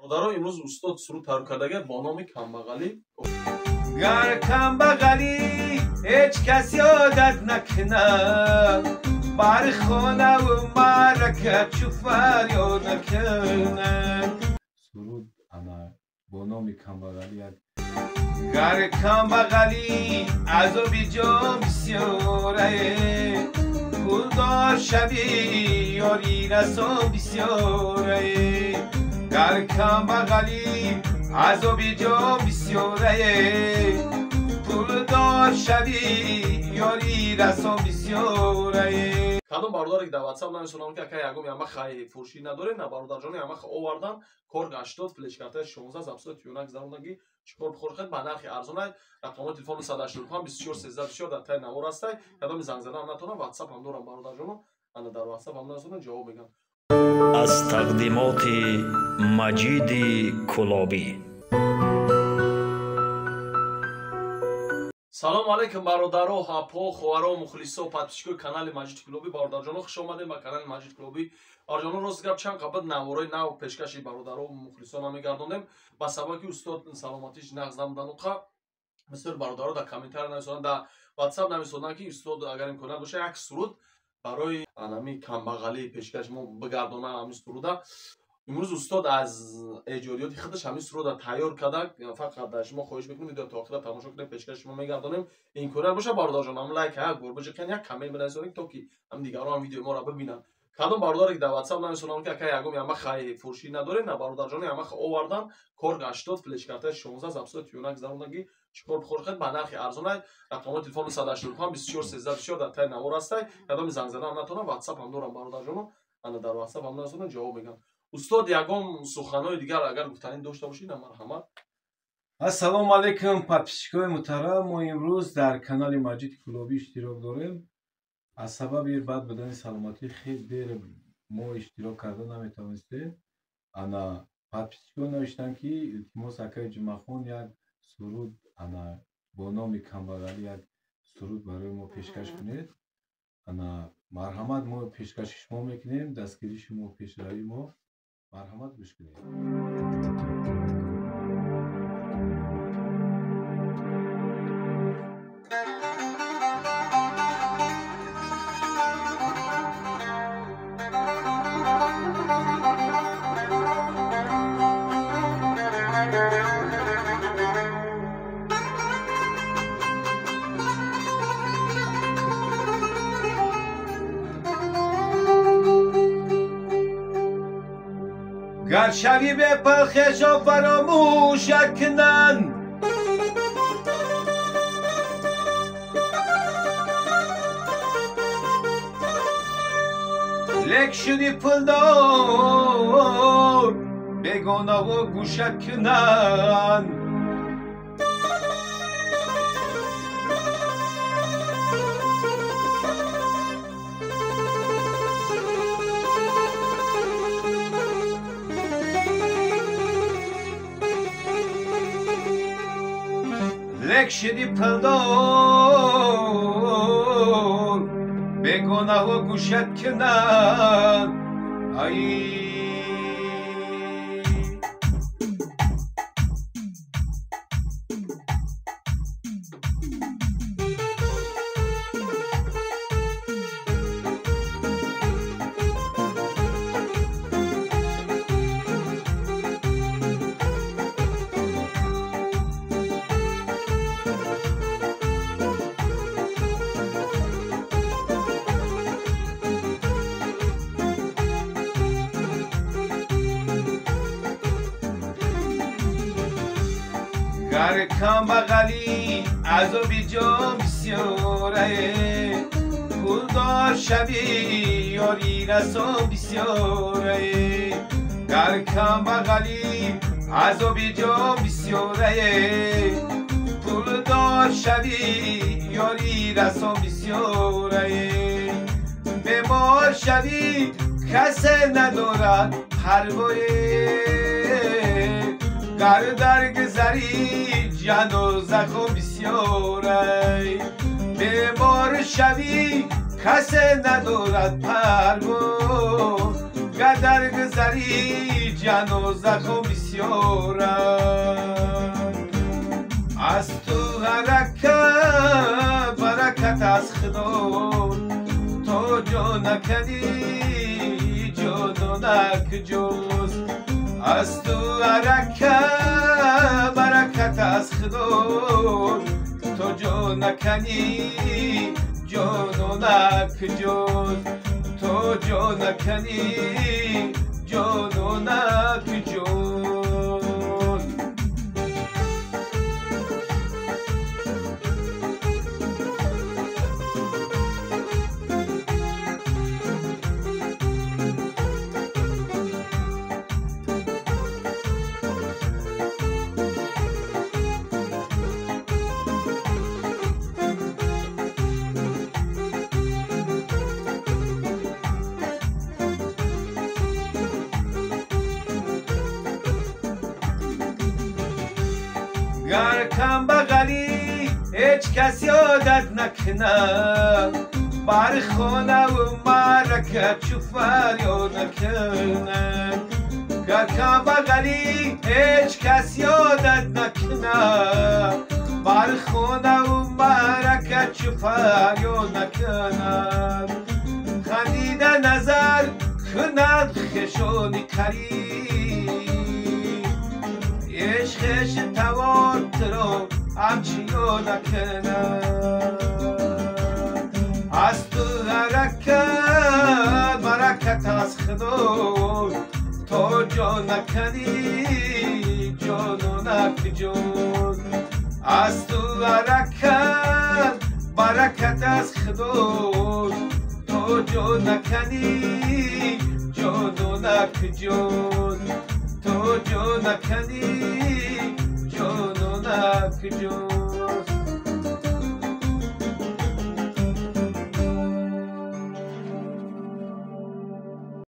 Бародаро, имрӯз устод суруд тайёр кардага бо номи Камбағалӣ. Гар камбағалӣ ҳеҷ кас ёдат накунад, бар хонаву маърака чу фарёд накунад. Суруд ана бо номи Камбағалӣ як. Гар камбағалӣ азоби ҷон бисёрае, пулдор шавӣ ёри расон бисёрае. Гар камбағалӣ азоби ҷон бисёрае, пулдор шавӣ ёри расон бисёрае. Кадом бародаре ки дар WhatsApp нависонам ки ака ягом ямаха фурӯшӣ надоред, на бародарҷони ямаха овардан, Корг 80 флешкартаи 16 запсои тюнак зарунаги чикор бихор хед ба нархи арзонай. Рақамҳои телефон 185 24 13 24 дар таи навор ҳастай. Кадоми занг задан натонам, WhatsApp ҳам дорам бародарҷоно, ана дар WhatsApp ҳам нависонам, ҷавоб мегам. Аз тақдимоти Маҷиди Кулобӣ. Салому алайкум бародаро, ҳапо, хоҳаро, мухлисо, подписчикои канали Маҷид Кулобӣ. Бародарҷоно, хуш омадем ба канали Маҷид Кулобӣ. Бародарҷоно, рост гап чанд қабл наворои нав пешкаши бародаро, мухлисо намегардондем ба сабаби ки устод саломатиш нағз набудану бисёр бародаро дар комментария нависонанд, дар WhatsApp нависонанд ки устод агар имконият боша як суруд барои анами камбағалӣ пешкаш мо бигардона. Ҳамин суруда имрӯз устод аз эҷодиёти худаш ҳамин суруда тайёр карда. Фақат дар шумо хоҳиш мекунем, видео то охира тамошо кунем, пешкаши шумо мегардонем. Имконият боша бародарҷон, ҳам лайк як бор биҷиқен, як коммент бинависонед, то ки ҳам дигарон ҳам видеои моро бибинанд. Кадом бародаре ки дар WhatsApp нависонам ки ака ягом ямаха фурӯшӣ надоред, на бародарҷони ямаха овардан, Корг 80 флешкартаи 16 запсои тюнак зарунаги чикор бихор хед ба нархи арзонай. Рақамҳои телефон 185 24 13 24 дар таи навор ҳастай. Кадоми занг задан натонам, WhatsApp ҳам дорам бародарҷоно, ана дар WhatsApp ҳам нависонам, ҷавоб мегам. Устод, ягон суханҳои дигар агар гуфтанӣ дошта бошед, на марҳамат. Ассалому алайкум, подписчикои муҳтарам. Мо имрӯз дар канали Маҷиди Кулобӣ иштирок дорем. Аз сабаби бад будани саломатӣ хел дер мо иштирок карда наметавонистем. Ана подписчикон навиштанд ки илтимос, акаи Ҷумъахон, як суруд ана бо номи Камбағалӣ як суруд барои мо пешкаш кунед. Ана марҳамат, мо пешкаши шумо мекунем, дастгирии шумо пешравии мо. Марҳамат, гӯш кунед. Гар шавӣ бепал хешо фаромӯшат кунанд, лек шуди пулдор бегонаҳо гӯшат кунанд. Лек шуди пулдор бегонаҳо гӯшат кунанд. Ай гар камбағалӣ азоби ҷон бисёрае, пулдор шавӣ ёри расон бисёрае. Гар камбағалӣ азоби ҷон бисёрае, пулдор шавӣ ёри расон бисёрае. Бемор шавӣ касе надорад парвое, гар дар гузарӣ ҷанозахо бисёрай. Бемор шавӣ касе надорад парво, Гадар гузари ҷанозахо бисёр. бисёр аз ту ҳаракат баракат аз худо то ҷо накунӣ ҷононак ҷуз аз ту ҳаракат баракат аз худо то ҷо накунӣ ҷононак ҷуз то ҷо накунӣ ҷононак ҷуз. Гар камбағалӣ ҳеҷ кас ёдат накунад бар хонаву маърака чу фарёд накунад гар камбағалӣ ҳеҷ кас ёдат накунад бар хонаву маърака чу фарёд накунад хандида назар кунад хешони қариб ишқ хеш тавор туро ҳамчиё накунад аз ту ҳаракат баракат аз худо то ҷо накунӣ ҷононак ҷуз аз ту ҳаракат баракат аз худо то ҷо накунӣ ҷононак ҷуз то ҷо накунӣ ҷононак ҷуз.